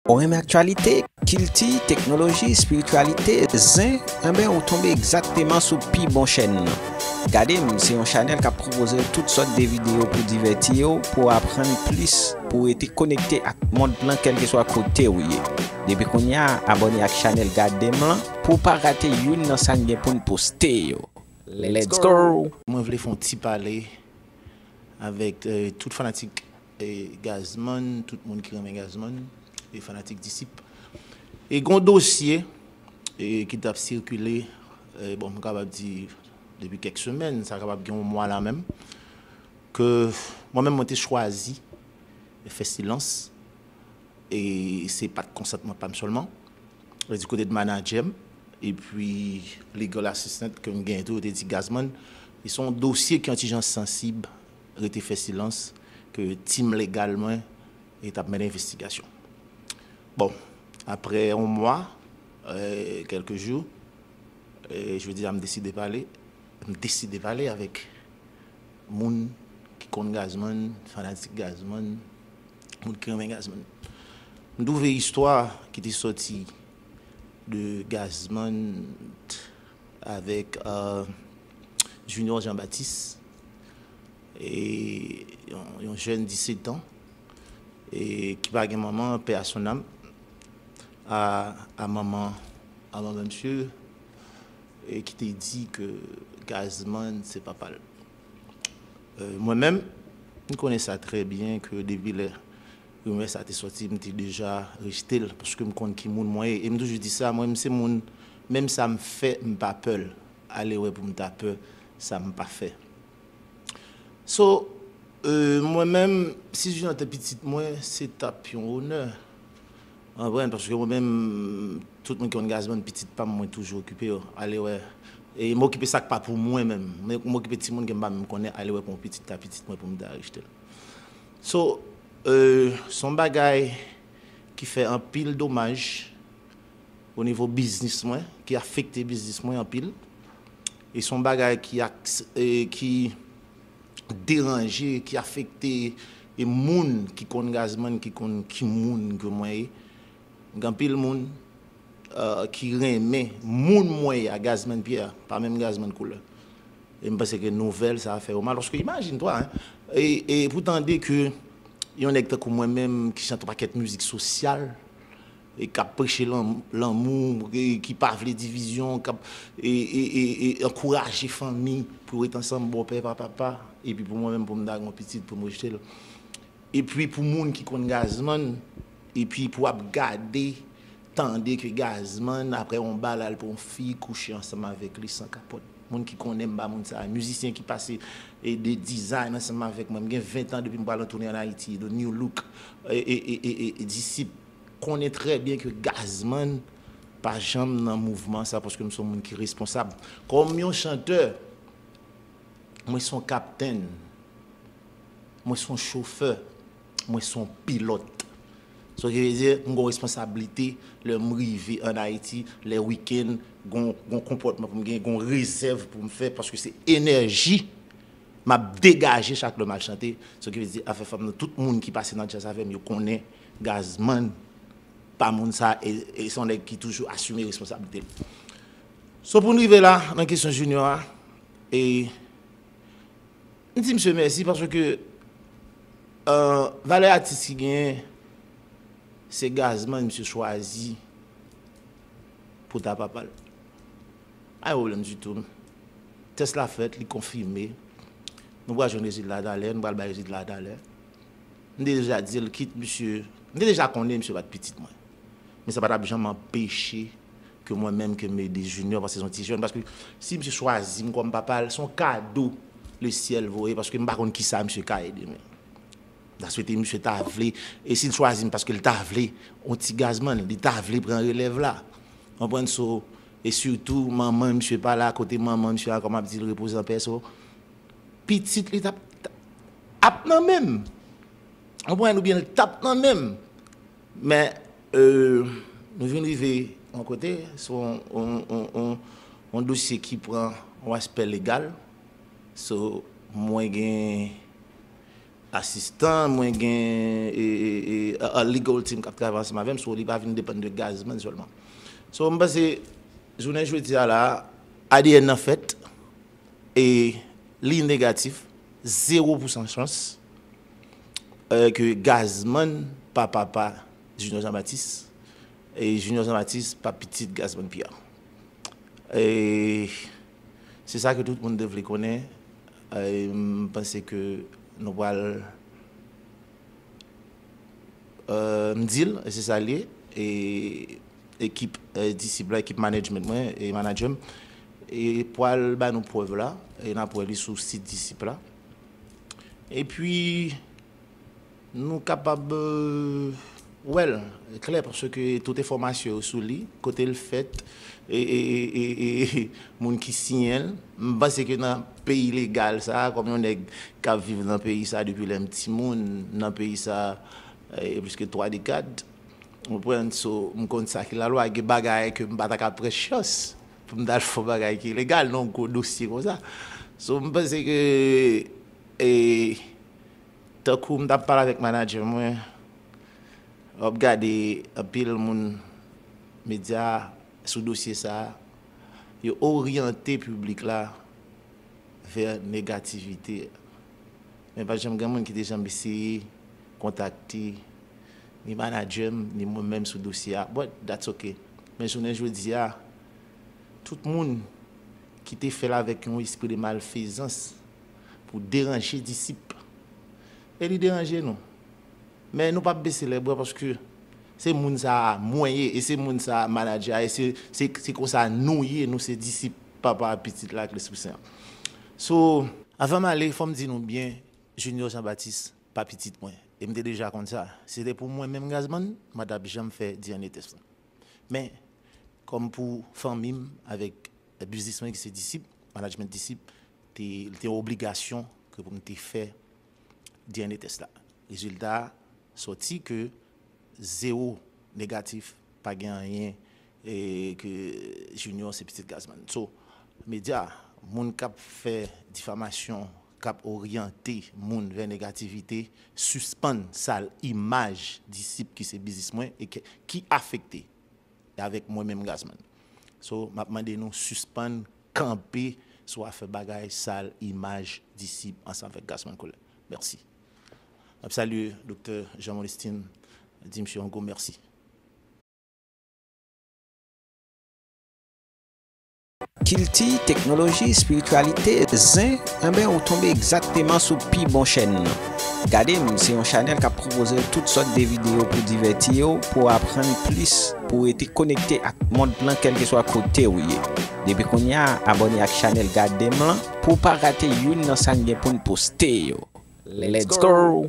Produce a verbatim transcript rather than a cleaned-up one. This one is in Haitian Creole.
Ou renmen aktyalite, kilti, teknoloji, espirityalite, zen? Enben, ou tonbe egzakteman sou pi bon chèn nan. Gade m se yon chanèl k ap pwopoze w tout sòt de videyo pou divèti w, pou w aprann plis, pou w rete konekte ak mond lan kèlkeswa kote w ye. Depi kounye a, abòne ak chanèl Gade m lan pou w pa rate youn nan sa n gen pou n poste yo. Let's go! Mwen vle fè yon ti pale avèk eh, tout fanatik eh, Gazman, tout moun ki renmen Gazman e fanatik Disip. E gon dosye eh, ki t ap sikile, eh, bon, m kapab di depi kèk semèn, sa kapab gen yon mwa la menm, ke mwen menm mwen te chwazi fè silans, e se pa t konsantman pa m sèlman, di kote de manadjè m, epi legal assistant ke m genyen tou, yo te di Gazman, se yon dosye ki yon ti jan sansib, rete fè silans, ke tim legal mwen e t ap mennen envestigasyon. Bon, apre yon mwa, eh, kèlke jou, eh, je veux dire, m deside pale, m deside pale avèk moun ki konn Gazman, fanatik Gazman, moun ki renmen Gazman. M twouve istwa ki te sòti de Gazman avèk eh, Junior Jean Baptiste, e yon, yon jèn disèt an, e ki pa gen manman, paix à son âme, a, a manman, a manman misye, e ki te di ke Gazman se papa l. Eh, mwen menm, m konnen sa trè byen ke depi lè rimè sa te sòti, m te deja rejte l, paske m konn ki moun mwen ye. E m toujou di sa, mwen, m se moun, menm sa m fè, m pa pè l. Ale wè pou m ta pè sa m pa fè. So, eh, mwen menm, si Junior te pitit mwen, se t ap yon onè. Ou konprann? Paske mwen menm, tout moun ki konn Gazman, pitit pa m, mwen toujou okipe yo. Ale wè. E m okipe sa k pa pou mwen menm. Men m okipe timoun ke m pa menm konnen, ale wè pou yon pitit ta pitit mwen pou m ta rejte l. So, eh, se yon bagay ki fè anpil domaj o nivo biznis mwen, ki afekte biznis mwen anpil. E se yon bagay ki, aks- eh, ki deranje, ki afekte e moun ki konn Gazman, ki konn ki moun ke mwen ye. Gen anpil moun eh, ki renmen moun mwen ye a, Gazman Pierre, pa menm Gazman koulè. E m panse ke nouvèl sa a fè yo mal. Paske imajine twa, hein, e, e pou tande ke yon nèg tankou mwen menm ki chante yon pakèt mizik sosyal, e k ap preche lan- lanmou, e ki pa vle divizyon, k ap e, e, e, e ankouraje fanmi pou yo ret ansanm, bòpè pa papa, epi pou mwen menm pou m ta gen yon pitit pou m rejte l. Epi pou moun ki konn Gazman, epi pou ap gade, tande ke Gazman, apre yon bal, al pran yon fi, kouche ansanm avèk li san kapòt. Moun ki konnen m pa moun sa, mizisyen ki pase e de dizay ansanm avèk mwen. M gen ven tan depi m pral an toune ann Ayiti, The New Look, e, e, e, e, e, e Disip konnen trè byen ke Gazman pa janm nan mouvman sa, paske m se yon moun ki responsab. Kòm yon chantè, mwen se yon kaptenn, mwen se yon chofè, mwen se yon pilòt. Sa ki vle di, m gen yon responsablite lè m rive ann Ayiti, lè wikenn, gon, gon konpòtman pou m gen, gon rezèv pou m fè, paske se enèji m ap degaje chak lè m al chante. Sa ki vle di, afè fanm nan, tout moun ki pase nan djaz avè m, yo konnen Gazman pa moun sa, e, e se yon nèg ki toujou asime responsablite l. So, pou n rive la, nan kesyon Junior a, e, m di misye mèsi paske, eh, valè atis ki genyen, se Gazman misye chwazi pou ta papa l. Pa gen pwoblèm ditou. Tès la fèt, li konfime. Nou pral jwenn rezilta talè, nou pral bay rezilta talè. M te deja di l, kit misye, m te deja konnen misye pa t pitit mwen. Men sa pa t ap janm anpeche ke mwen menm ke m ede Junior, paske se yon ti jèn. Paske si misye chwazi m kòm papa l, se yon kado lesyèl voye, paske m pa konn kisa misye ka ede mwen. M ta swete misye ta vle, e si l chwazi m paske l ta vle yon ti Gazman, li ta vle pran relèv la. Konprann? So, e sitou manman misye pa la, kote manman misye a, kòm ap di l, repoze an pè, so, pitit li t ap, ap nan men m. Konprann? Oubyen l t ap nan men m. Men, eh, nou vin rive yon kote, se yon, yon, yon, yon, yon dosye ki pran yon aspè legal. So, mwen gen, asistan, mwen gen e, e, e, a, a legal team k ap travay ansanm avè m, so li pa vin depann de Gazman sèlman. So, m panse jounen jodi a la, A D N nan fèt, e li negatif, zewo pousan chans, e, ke Gazman pa papa Junior Jean Baptiste, e Junior Jean Baptiste pa pitit Gazman Pierre. E se sa ke tout moun te vle konnen. E m panse ke nou pral, e, m di l, e se sa l ye. E ekip, e, Disip la, ekip management mwen e manager m, e pral ba nou prèv la, e n ap wè li sou sit Disip la. Epi, nou kapab, e, wè l klè, paske tout enfòmasyon yo sou li, kote l fèt, e, e, e, e, e moun ki siyen l. M panse ke nan peyi legal sa, kòm yon nèg k ap viv nan peyi sa depi lè m timoun, nan peyi sa, e, plis ke twa dekad, ou konprann, so, m konn sa ki lalwa, gen bagay ke m pa ta ka pran chans pou m t al fè yon bagay ki ilegal nan yon gwo dosye konsa. So, m panse ke, e, tankou m t ap pale avèk manager mwen, w ap gade anpil moun medya sou dosye sa a, yo oryante piblik la vè negativite. Men pa t janm gen moun ki te janm eseye kontakte ni manager m, ni mwen menm sou dosye a. But that's okay. Men jounen jodi a, tout moun ki te fè l avèk yon espri de malfezans pou deranje Disip, e li deranje nou. Men nou p ap bese lèbra paske se moun sa a mwen ye, e se moun sa a manager a, e se, se, se konsa nou ye, nou se disip Papa a, Pitit la ak Lespri Sen an. So, avan m ale, fò m di nou byen, Junior Jean Baptiste pa pitit mwen. E m te deja konn sa. Si se te pou mwen menm Gazman, mwen t ap janm fè D N A test lan. Men, kòm pou fanmi m avèk biznis mwen ki se Disip, management Disip, te, li te yon obligasyon ke pou m te fè D N A test la. Rezilta a sòti ke zewo negatif, pa gen anyen, e ke Junior se pitit Gazman. So, medya, moun k ap fè difamasyon, k ap oryante moun vè negativite, sispann sal imaj Disip ki se biznis mwen e ke, ki afekte avèk mwen menm Gazman. So, m ap mande nou sispann kanpe sou afè bagay sal imaj Disip ansanm avèk Gazman Collet. Mèsi. M ap salye Doktè Jean Molestin, di misye yon gwo mèsi. Kilti, teknoloji, espirityalite, zen, enben ou tonbe egzakteman sou pi bon chèn nan. Gade m, se yon chanèl k ap pwopoze w tout sòt de videyo pou divèti w, pou w aprann plis, pou w rete konekte ak mond lan kèlkeswa kote w ye. Depi kounye a, abòne ak chanèl Gade m lan pou w pa rate youn nan sa n gen pou n poste yo. Let's go!